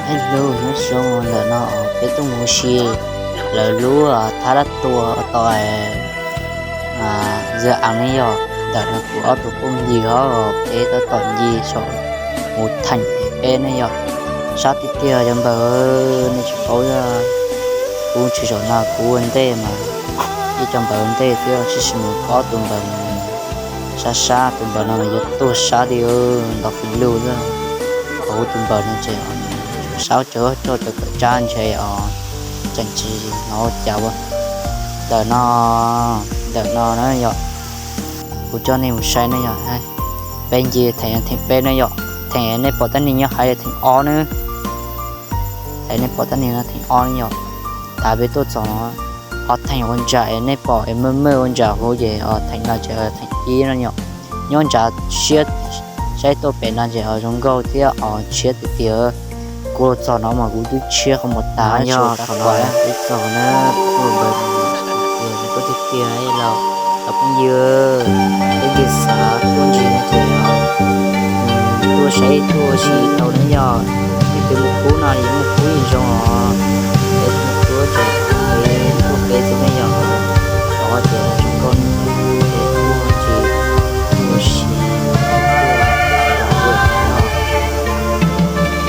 Hello, nyob zoo, ntawm no peb tuaj mus ua si lawv lub thab dab tuag tos Zaj Am ne yom. Ntawm no kuv ob tug phooj ywg os, peb tab tom nce saum mus theem peb ne yom. Sab tiag tiag cov npawg, nej tsis paub, kuv tsis zaum no kuv ua ntej mas ib co npawg ua ntej thiab, tsis sim mus ob tug npawg mas sab sab, tus npawg no mas yuav tuag sab li nto fis lug xwb. Kuv tus npawg no ces sab cov coj cov kawm tsab ntshe os, tseem tsis hnov ua cas ua. Ntawm no, ntawm no na yom, kuv coj nej mus saib ne yom. Peb nce theem, theem peb ne yom, theem nej pom tab nis nyob hais theem ob ne. Theem nej pom tab nis no theem ob ne yom. Tav peb tuaj txog no, ho theem ua ntsa es nej pom es maj maj ua ntsa huv ces os theem no ces theem ib no yom. Nyob ntsa siab, saib tuaj pem no ces os zoo nkauj thiab os tshiab tiag tiag. Kuv txog no mas kuv twb tshiab qhov muag tas. Yog thaum no peb txog na, kuv tiag tiag los cov phooj ywg, peb nce xav tuaj ntsis no ces tuaj saib tuaj ua si tau ne yom. Leej twg mus kub no yuav mus kub yeej zoo os. Peb mus kub ces peb tuaj peb xwb ne yom. Cov ces zoo nkauj ne, peb tuaj ntsis ua si, tuaj ua si no.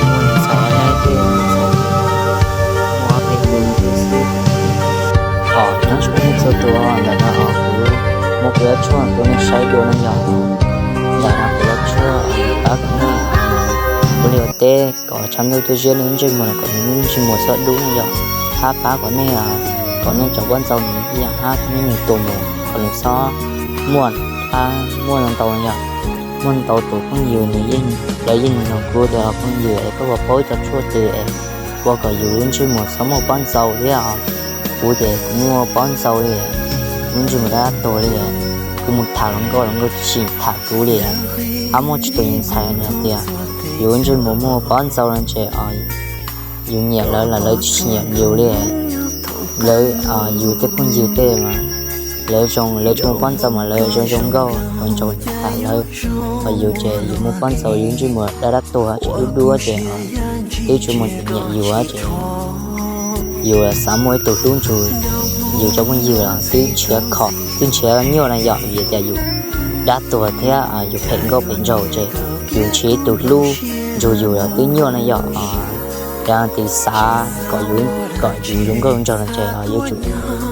Muaj ntxhais ne, tej ntxhais muaj ob peb tus xwb. Thaum nyob zoo nej txhua tus, ntawm no kuv muab kuv lub tshuaj rau nej saib dua no yom. Ntawm no kuv lub tshuaj pab kom nej ua liaj ua teb kom tshav ntuj tuaj ziab nej lub ntsej muag los kom nws lub ntsej muag txhob dub no yom. Hab pab kom nej, kom nej cov pob ntxaus nws ib yam hab nej nws tuag mus kom nws txhob muaj, hab muaj ntau no yom. Muaj ntau tus phooj ywg nws yeej, lawv yeej nug kuv tias phooj ywg es koj puas paub cov tshuaj twg es ua kom yus lub ntsej muag txhob muaj pob ntxaus thiab os. Kuv ces kuv muaj pob ntxaus li, lub ntsej muag dab tuag li, kuv mus tham hluas nkauj, hluas nkauj tsis tham kuv li. Hab muaj tsis tus ntxhais nws hais tias yus lub ntsej muag muaj pob ntxaus no ces yus nyiam lawv los lawv tsis nyiam yus li. Lawv, yus tej phooj ywg tej mas lawv zoo, lawv tsis muaj pob ntxaus mas lawv zoo zoo nkauj, lawv zoo tham lawv. Ho yus ces yus muaj pob ntxaus, yus ntsej muag dab dab tuag tsis dub dub ces twb tsis muaj tus nyiam yus ces yus xav muaj ib tug hlub ntsug yus cov phooj ywg los twb nrhiav khom twb nrhiav nyuaj no yom, vim tias yus dab tuag thiab yus phem nkauj phem nraug ces yus nrhiav ib tug hlub ntsug yus los twb nyuaj no yom. Yog leej twg xav kom yus, kom yus zoo nkauj zoo nraug no ces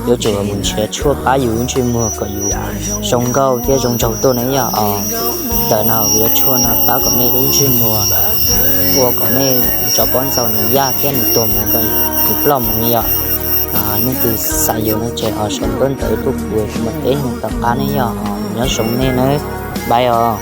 yuav tsum mus nrhiav tshuaj pab yus lub ntsej muag kom yus zoo nkauj thiab zoo nraug tuaj ne yom. Ntawm no kuv yuav tshuaj no pab kom nej lub ntsej muag, ua kom nej cov pob ntxaus nws yaj thiab nws tuag mus, nws ploj mus ne yom. Leej twg xav yuav no ces sau ntaub ntawv tuaj kuv mam teb nej tom qab ne yom. Nyob zoo nej nawb, bye os.